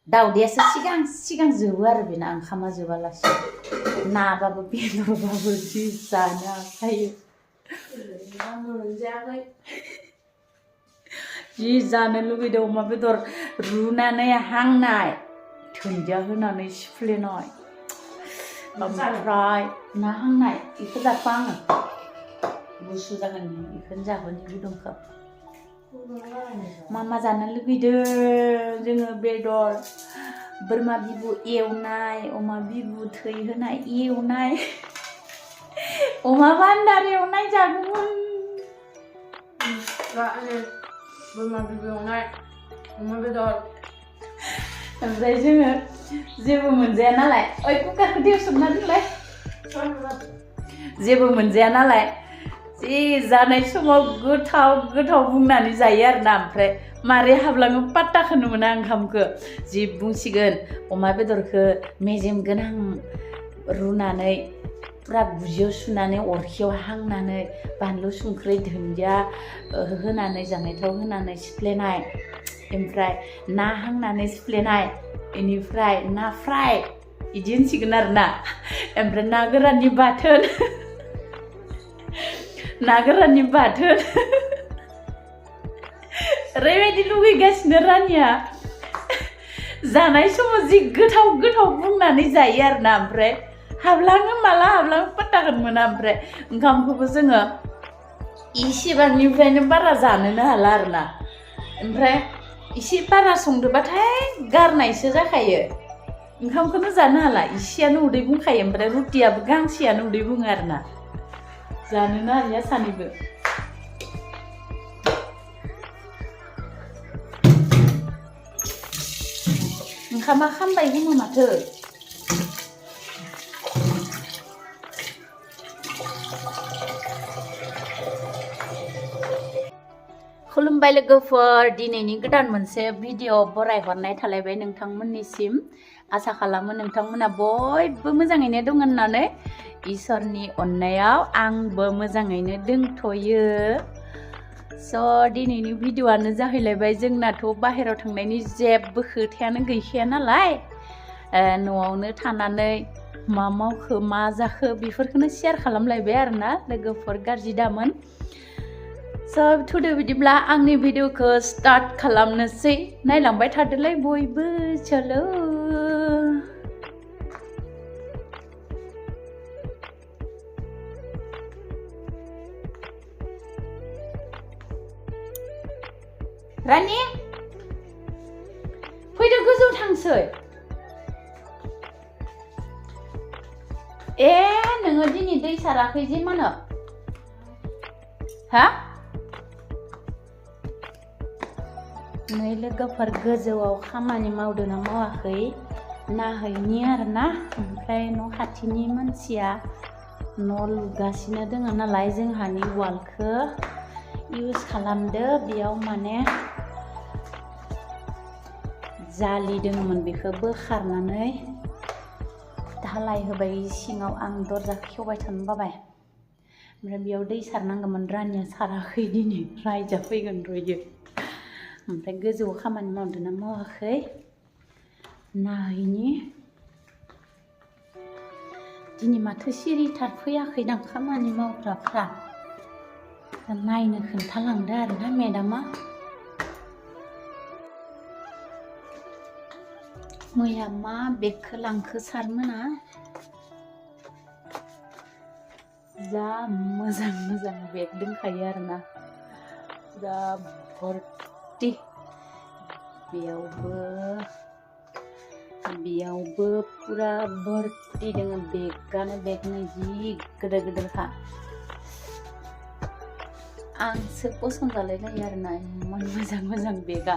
दाउदैयासो सिगां जोबो आरो बेना ओंखामा जोबालासे नाबाबो बेदरबाबो जि जानो हाखायो जि जानो लुगैदों अमा बेदर रुनानै हांनाय दुन्दिया होनानै सिफ्लेनाय ओमफ्राय ना हांनाय बेखौ जाथ'आ आङो गुसु जागोन बेखौनो जागोन गुदुंखौ मा जानो लुगैदों जोङो बेदर बोरमा बिबु एवनाय अमा बिबु थै होनाय एवनाय अमा बान्दार एवनाय जागौमोन बोरमा बिबु एवनाय अमा बेदर ओमफ्राय जोङो जेबो मोनजाया नालाय ओइ कुकारखौ दैयाव सोमना दोनलाय जेबो मोनजाया नालाय जि जानाय समाव गोथाव बुंनानै जायो आरोना ओमफ्राय मारै हाबलाङो पात्ताखौनो मोना ओंखामखौ जि बुंसिगोन अमा बेदरखौ मेजेम गोनां रुनानै पुरा गुजियाव सुनानै अरखियाव हांनानै बानलु संख्रि दुन्दिया होनानै जानाय थाव होनानै सिफ्लेनाय ओमफ्राय ना हांनानै सिफ्लेनाय बेनिफ्राय ना फ्राय बिदि होनसिगोन आरोना ओमफ्राय ना गोराननि बाथोन ओरैबायदि लुगैगासिनो रानिया जानाय समाव जि गोथाव बुंनानै जायो आरोना ओमफ्राय हाबलाङो माला हाबलाङो पात्ताखौनो मोना ओमफ्राय ओंखामखौबो जोङो इसेबांनिफ्रायनो बारा जानोनो हाला आरोना ओमफ्राय इसे बारा संदोबाथाय गारनायसो जाखायो ओंखामखौनो जानो हाला इसेयानो उदै बुंखायो ओमफ्राय रुटियाबो गांसेयानो उदै बुङो आरोना जानोनो हालिया सानैबो ओंखामा खामबाय होनो माथो खुलुमबाय लोगोफोर दिनैनि गोदान मोनसे भिडिअ बरायहरनाय थालायबाय नोंथांमोननिसिम आसा खालामो नोंथांमोना बयबो मोजाङैनो दङ होननानै इसोरनि अननायाव आंबो मोजाङैनो दंथ'यो स' दिनैनि भिडिअआनो जाहैलायबाय जोंनाथ' बाहेरायाव थांनायनि जेबो खोथायानो गैखाया नालाय न'आवनो थानानै मा मावखो मा जाखो बेफोरखौनो शेयार खालामलायबाय आरोना लोगोफोर गाज्रि दामोन स' थुदो बिदिब्ला आंनि भिडिअखौ स्टार्ट खालामनोसै नायलांबाय थादोलाय बयबो चलो रानि फैदो गोजौ थांसै नोङो दिनै दै साराखै जे मानो हा नै लोगोफोर गोजौआव खामानि मावदोंना मावाखै नाहैनि आरोना ओमफ्राय न' खाथिनि मानसिया न' लुगासिनो दङ नालाय जोंहानि वालखौ इउज खालामदो बेयाव माने जालि दङमोन बेखौ बोखारनानै धालाय होबाय सिङाव आं दरजा खेवबाय थानो बाबाय ओमफ्राय बेयाव दै सारनांगौमोन रानिया साराखै दिनै रायजाफैगोन रयो ओमफ्राय गोजौआव खामानि मावदोंना मावाखै नायनि दिनै माथो सिरिथार फैयाखैदां खामानि मावग्राफ्रा नायनो खोन्थालांदो आरोना मेडामा मैया मा बेगखौ लांखो सारमोना जा मोजां बेग दंखायो आरोना जा भर्ति बेयावबो पुरा भर्ति दङ बेगानो बेगनो जि गिदिरखा आंसो पसन्द जालायलायो आरोना इमान मोजां बेगा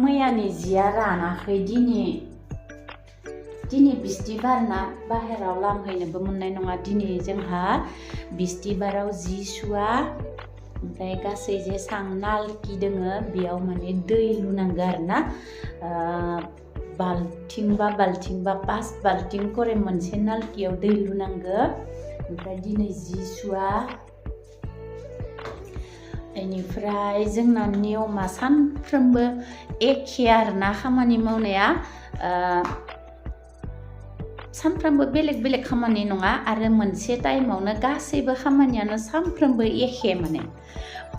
मैयानि जिया रानाखै दिनै बिस्तिबार ना बाहेराव लामहैनोबो मोननाय नङा दिनै जोंहा बिस्तिबाराव जि सुवा ओमफ्राय गासै जेसां नालखि दोङो बेयाव माने दै लुनांगौ आरोना बाल्थिंबा 5 बाल्थिं करे मोनसे नालकियाव दै लुनांगौ ओमफ्राय दिनै जि सुवा बेनिफ्राय जोंना नियमा सानफ्रोमबो एखे आरोना खामानि मावनाया सानफ्रोमबो बेलेग बेलेग खामानि नङा आरो मोनसे टाइमावनो गासैबो खामानियानो सानफ्रोमबो एखे माने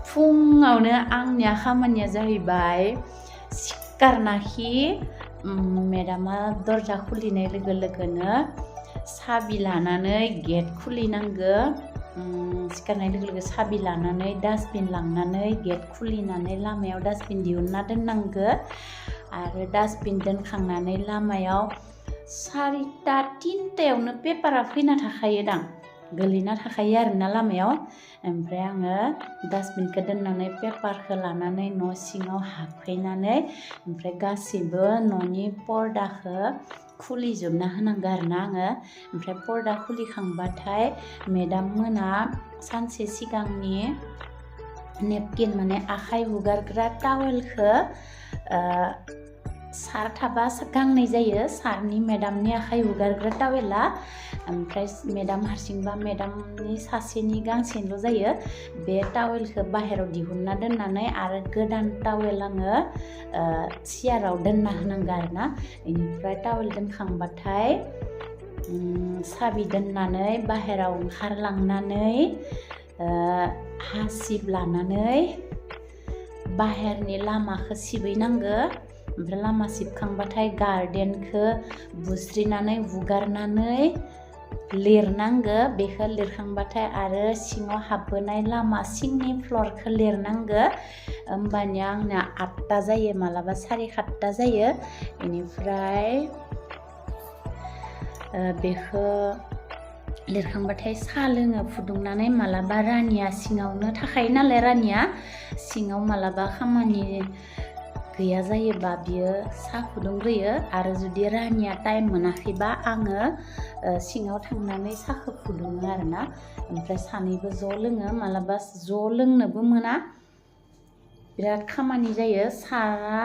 फुङावनो आंनिया खामानिया जाहैबाय सिखारनाखि मेडामा दरजा खुलिनाय लोगो लोगोनो साबि लानानै गेट खुलिनांगो सिखारनाय लोगो लोगो साबि लानानै डास्टबिन लांनानै गेट खुलिनानै लामायाव डास्टबिन दिहुनना दोननांगो आरो डास्टबिन दोनखांनानै लामायाव 4टा 3टायावनो पेपारा फैना थाखायो दां गोलैना थाखायो आरोना लामायाव ओमफ्राय आङो डास्टबिनखौ दोननानै पेपारखौ लानानै न' सिङाव हाबफैनानै ओमफ्राय गासिबो न'नि पर्दाखौ खुलिजोबना होनांगौ आरोना आङो ओमफ्राय पर्दा खुलिखांबाथाय मेडाम मोना सानसे सिगांनि नेपकिन माने आखाइ हुगारग्रा टावेलखौ सार थाबा गांनै जायो सारनि मेडामनि आखाइ हुगारग्रा टावेला ओमफ्राय मेडाम हारसिंबा मेडामनि सासेनि गांसेल' जायो बे टावेलखौ बाहेरायाव दिहुनना दोननानै आरो गोदान टावेल आङो सियाराव दोनना होनांगौ आरोना बेनिफ्राय टावेल दोनखांबाथाय साबि दोननानै बाहेरायाव ओंखारलांनानै हासिब लानानै बाहेरनि लामाखौ सिबहैनांगो ओमफ्राय लामा सिबखांबाथाय गार्डेनखौ बुस्रिनानै हुगारनानै लिरनांगो बेखौ लिरखांबाथाय आरो सिङाव हाबबोनाय लामा सिंनि फ्लरखौ लिरनांगो होमबानिया आंना 8टा जायो मालाबा 7:30 जायो बेनिफ्राय बेखौ लिरखांबाथाय साहा लोङो फुदुंनानै मालाबा रानिया सिङावनो थाखायो नालाय रानिया सिङाव मालाबा खामानि गैया जायोबा बियो साहा फुदुंग्रोयो आरो जुदि रानिया टाइम मोनाखैबा आङो सिङाव थांनानै साहाखौ फुदुङो आरोना ओमफ्राय सानैबो ज' लोङो मालाबा ज' लोंनोबो मोना बिराद खामानि जायो सारा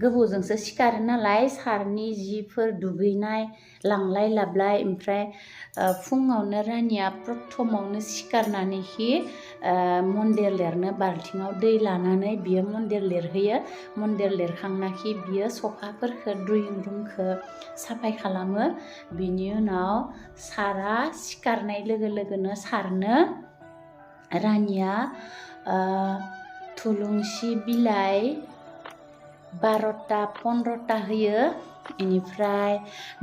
गोबावजोंसो सिखारो नालाय सारनि जिफोर दुगैनाय लांलाय लाबलाय ओमफ्राय फुङावनो रानिया प्रथमावनो सिखारनानैखि मन्दिर लिरनो बाल्थिङाव दै लानानै बियो मन्दिर लिरहैयो मन्दिर लिरखांनाखि बियो सफाफोरखौ ड्रयिं रुमखौ साफाय खालामो बिनि उनाव सारा सिखारनाय लोगो लोगोनो सारनो रानिया थुलुंसि बिलाइ 12टा 15टा होयो बेनिफ्राय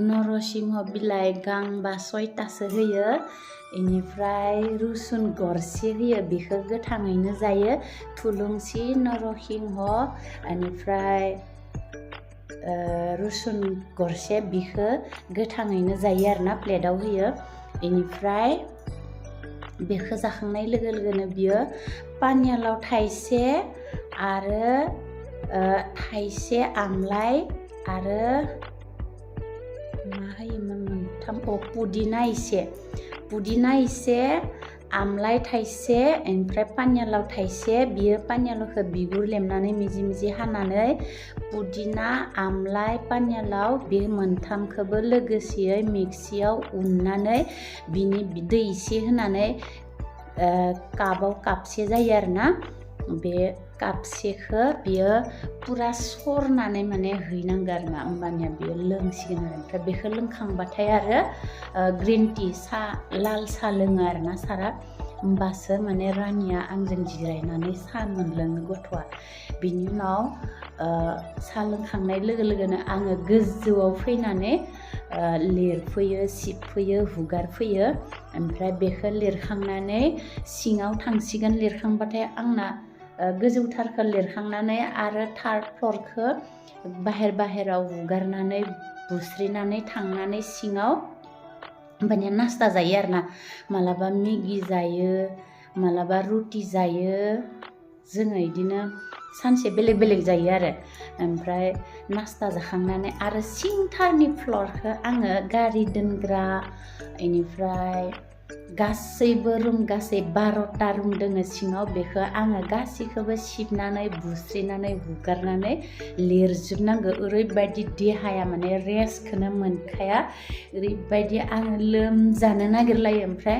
नरसिंह बिलाइ गांबा 6टासो होयो बेनिफ्राय रुसुन गरसे होयो बेखौ गोथाङैनो जायो थुलुंसि नरसिंह बेनिफ्राय रुसुन गरसे बिखौ गोथाङैनो जायो आरोना प्लेटाव होयो बेनिफ्राय बेखौ जाखांनाय लोगो लोगोनो बियो पानियालाव थाइसे आरो थाइसे आमलाइ आरो मा होयोमोन मोनथाम पुदिना एसे आमलाइ थाइसे ओमफ्राय पानियालाव थाइसे बियो पानियालावखौ बिगुर लेमनानै मिजि मिजि हानानै पुदिना आमलाइ पानियालाव बे मोनथामखौबो लोगोसेयै मिक्सियाव उननानै बिनि दै एसे होनानै कापाव कापसे जायो आरोना बे कापसेखौ बियो पुरा सरनानै माने हैनांगौ आरोना होमबानिया बियो लोंसिगोन आरो ओमफ्राय बेखौ लोंखांबाथाय आरो ग्रिन टि साहा लाल साहा लोङो आरोना सारा होमबासो माने रानिया आंजों जिरायनानै साहा मोनलोङो गथ'आ बिनि उनाव साहा लोंखांनाय लोगो लोगोनो आङो गोजौआव फैनानै लिरफैयो सिबफैयो हुगारफैयो ओमफ्राय बेखौ लिरखांनानै सिङाव थांसिगोन लिरखांबाथाय आंना गोजौथारखौ लिरखांनानै आरो थार्ड फ्लरखौ बाहेराव हुगारनानै बुस्रिनानै थांनानै सिङाव होमबानिया नास्ता जायो आरोना मालाबा मेगि जायो मालाबा रुटि जायो जोङो बिदिनो सानसे बेलेग बेलेग जायो आरो ओमफ्राय नास्ता जाखांनानै आरो सिंथारनि फ्लरखौ आङो गारि दोनग्रा बेनिफ्राय गासैबो रुम गासै 12टा रुम दोङो सिङाव बेखौ आङो गासैखौबो सिबनानै बुस्रिनानै हुगारनानै लिरजोबनांगौ ओरैबायदि देहाया माने रेस्टखौनो मोनखाया ओरैबायदि आङो लोमजानो नागिरलायो ओमफ्राय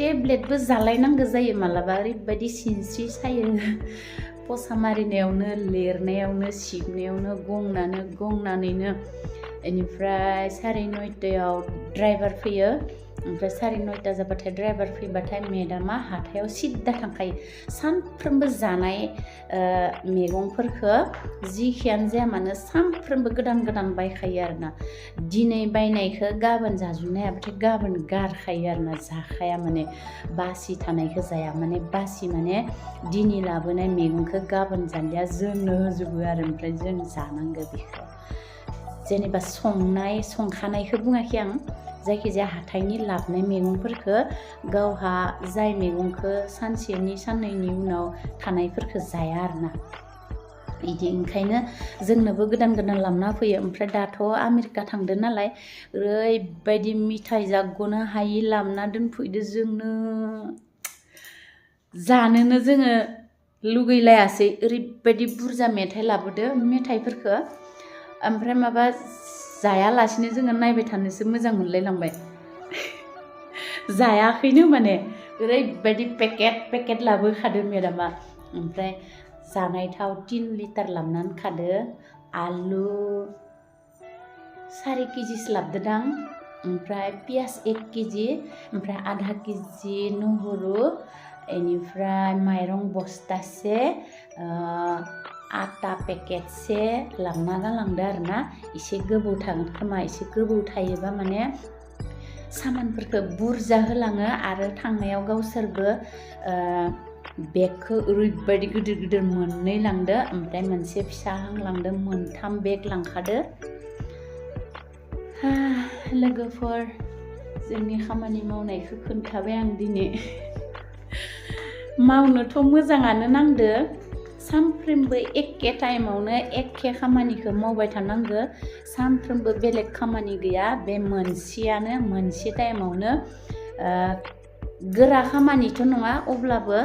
टेब्लेटबो जालायनांगौ जायो मालाबा ओरैबायदि सिनस्रि सायो पसा मारिनायावनो लिरनायावनो सिबनायावनो गंनानैनो बेनिफ्राय 9:30 ड्राइभार फैयो ओमफ्राय 9:30 जाबाथाय ड्राइभार फैबाथाय मेडामा हाथायाव सिद्दा थांखायो सानफ्रोमबो जानाय मैगंफोरखौ जिखियानो जाया मानो सानफ्रोमबो गोदान बायखायो आरोना दिनै बायनायखौ गाबोन जाजुबनो हायाबाथाय गाबोन गारखायो आरोना जाखाया माने बासि थानायखौ जाया माने बासि माने दिनै लाबोनाय मैगंखौ गाबोन जानाया जोंनो होजोबो आरो ओमफ्राय जों जानांगौ बेखौ जेनेबा संखानायखौ बुङाखै आं जायखिजाया हाथाइनि लाबोनाय मैगंफोरखौ गावहा जाय मैगंखौ सानसेनि साननैनि उनाव थानायफोरखौ जाया आरोना बिदि ओंखायनो जोंनोबो गोदान लाबोना फैयो ओमफ्राय दाथ' आमेरिका थांदो नालाय ओरैबायदि मिथाइ जाग'नो हायि लाबोना दोनफैदो जोंनो जानोनो जोङो लुगैलायासै ओरैबायदि बुरजा मेथाइफोरखौ ओमफ्राय माबा जायालासिनो जोङो नायबाय थानोसो मोजां मोनलायलांबाय जायाखैनो माने ओरैबायदि पेकेट लाबोखादो मेडामा ओमफ्राय जानाय थाव 3 लिटार लाबोनानै खादो आलु 4 केजिसो लाबोदोदां ओमफ्राय पियास 1 केजि ओमफ्राय आधा केजि नुहुरु बेनिफ्राय माइरं बस्थासे आटा पेकेटसे लांना गालांदो आरोना एसे गोबाव थागोन खोमा एसे गोबाव थायोबा माने सामानफोरखौ बुरजा होलाङो आरो थांनायाव गावसोरबो बेगखौ ओरैबायदि गिदिर मोननै लांदो ओमफ्राय मोनसे फिसा लांदो 3 बेग लांखादो लोगोफोर जोंनि खामानि मावनायखौ खोन्थाबाय आं दिनै मावनोथ' मोजाङानो नांदो सानफ्रोमबो एखे टाइमावनो एखे खामानिखौ मावबाय थानांगौ सानफ्रोमबो बेलेग खामानि गैया बे मोनसेयानो मोनसे टाइमावनो गोरा खामानिथ' नङा अब्लाबो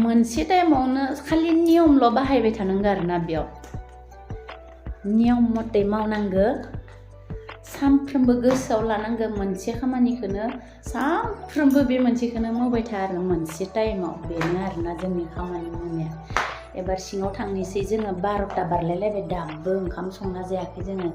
मोनसे टाइमावनो खालि नियमल' बाहायबाय थानांगौ आरोना बेयाव नियम मथे मावनांगौ सानफ्रोमबो गोसोआव लानांगौ मोनसे खामानिखौनो सानफ्रोमबो बे मोनसेखौनो मावबाय था आरो मोनसे टाइमाव बेनो आरोना जोंनि खामानि मावनाया एबार सिङाव थांनोसै जोङो 12ता बारलायलायबाय दाबो ओंखाम संना जायाखै जोङो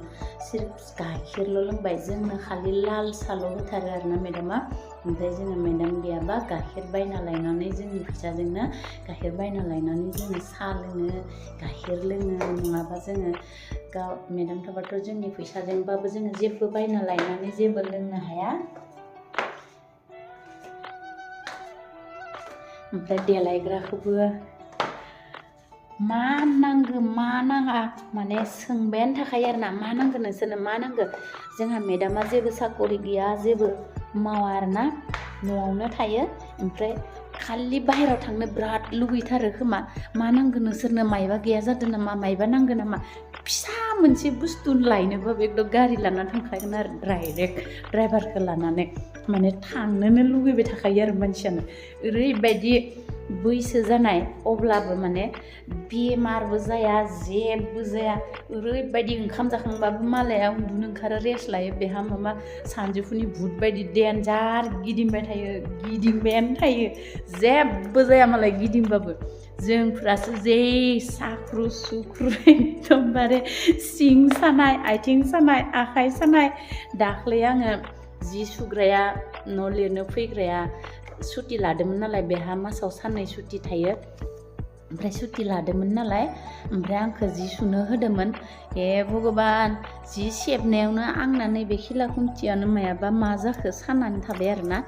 सिर्फ गाइखेरल' लोंबाय जोंनो खालि लाल साल' होथारो आरोना मेडामा ओमफ्राय जोङो मेडाम गैयाबा गाइखेर बायना लायनानै जोंनि फैसाजोंनो गाइखेर बायना लायनानै जोङो साहा लोङो गाइखेर लोङो नङाबा जोङो मेडाम थाबाथ' जोंनि फैसाजोंबाबो जोङो जेबो बायना लायनानै जेबो लोंनो हाया ओमफ्राय देलायग्राखौबो मा नांगौ मा नाङा माने सोंबायानो थाखायो आरोना मा नांगौ नोंसोरनो मा नांगौ जोंहा मेडामा जेबो साकरि गैया जेबो मावा आरोना न'आवनो थायो ओमफ्राय खालि बाहेरायाव थांनो बिराद लुगैथारो खोमा मा नांगौ नोंसोरनो मायबा गैया जादों नामा मायबा नांगौ नामा फिसा मोनसे बुस्थु लायनोबाबो एकदम गारि लानानै थांखागोन आरो डाइरेक्ट ड्राइभारखौ लानानै माने थांनोनो लुगैबाय थाखायो आरो मानसियानो ओरैबायदि बैसो जानाय अब्लाबो माने बेमारबो जाया जेबो जाया ओरैबायदि ओंखाम जाखांबाबो मालाया उन्दुनो ओंखारो रेस्ट लायो बेहा माबा सानजौफुनि भुट बायदि देन्जार गिदिंबायानो थायो जेबो जाया मालाय गिदिंबाबो जोंफ्रासो जे साख्रु सुख्रु एकदमबारे सिं सानाय आथिं सानाय आखाइ सानाय दाख्लै आङो जि सुग्राया न' लिरनो फैग्राया सुटि लादोंमोन नालाय बेहा मासाव 2 सुटि थायो ओमफ्राय सुटि लादोंमोन नालाय ओमफ्राय आंखौ जि सुनो होदोंमोन हे भगबान जि सेबनायावनो आंना नैबे खिला खुन्थियानो मायाबा मा जाखो सानानै थाबाय आरोना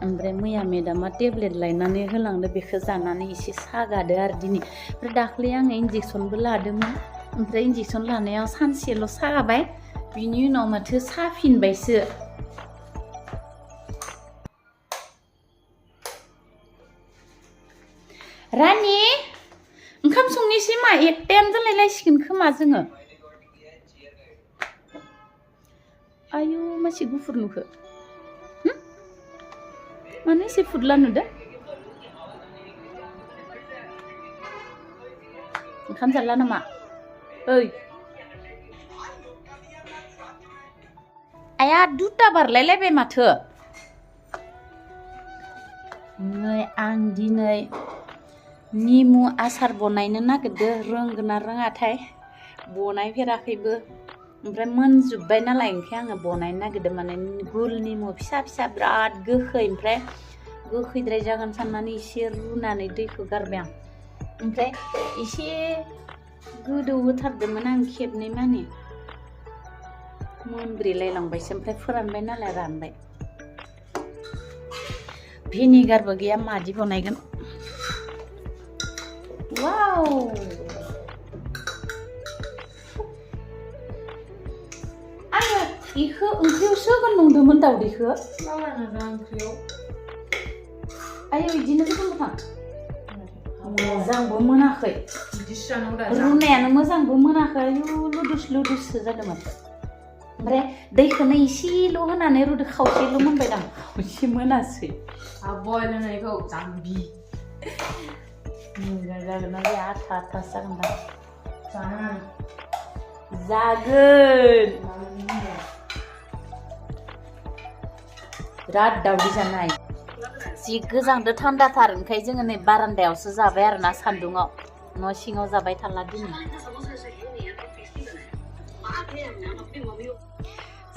ओमफ्राय मैया मेडामा टेब्लेट लायनानै होलांदो बेखौ जानानै एसे सागादो आरो दिनै ओमफ्राय दाख्लै आङो इन्जेक्सनबो लादोंमोन ओमफ्राय इन्जेक्सन लानायाव सानसेल' सागाबाय बिनि उनाव माथो साफिनबायसो रानि ओंखाम संनोसै मा 1टायानो जालायलायसिगोन खोमा जोङो आयु मासे गुफुर नुखो मानो एसे फुदला नुदो ओंखाम जाला नामा ओइ आया 2ता बारलायलायबाय माथो आं दिनै निमु आसार बनायनो नागिरदो रोंगोन ना रोङाथाय बनायफेराखैबो ओमफ्राय मोनजोब्बाय नालाय ओंखाय आङो बनायनो नागिरदों माने गुल निमु फिसा फिसा बिराद गोखै ओमफ्राय गोखैद्राय जागोन साननानै एसे रुनानै दैखौ गारबाय आं ओमफ्राय एसे गोदौ होथारदोंमोन आं खेबनै मानि मोनब्रेलायलांबायसो ओमफ्राय फोरानबाय नालाय रानबाय भिनेगारबो गैया मादि बनायगोन वाव आङो इखौ ओंख्रियावसो होगोन नंदोंमोन दावदैखौ आयौ बिदिनो गोथां मोजांबो मोनाखै रुनायानो मोजांबो मोनाखै आयु लुदुस लुदुससो जादोंमोन ओमफ्राय दैखौनो एसेल' होनानै रुदो खावसेल' मोनबाय दां खावसे मोनासै बयल होनायखौ जाम्बि मोजां जागोन ना जाया आथा आथासो जागोन दां जागोन जागोन बिराद दावदै जानाय जि गोजांदो थान्दाथार ओंखाय जोङो नै बारान्दायावसो जाबाय आरोना सान्दुङाव न' सिङाव जाबाय थाला दिनै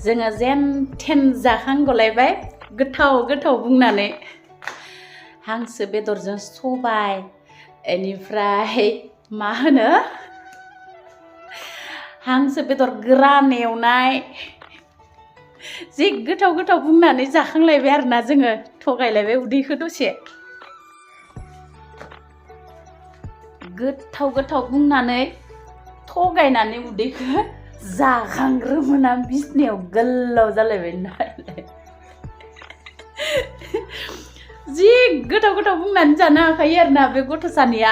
जोङो जेन थेन जाखांगलायबाय गोथाव गोथाव बुंनानै हांसो बेदरजों सबाय बेनिफ्राय मा होनो हांसो बेदर गोरान एवनाय जि गोथाव गोथाव बुंनानै जाखांलायबाय आरोना जोङो थगायलायबाय उदैखौ दसे गोथाव गोथाव बुंनानै थगायनानै उदैखौ जाखांग्रोमोना बिसनायाव गोलाव जालायबाय नालाय जि गोथाव गोथाव बुंनानै जानो हाखायो आरोना बे गथ' सानैया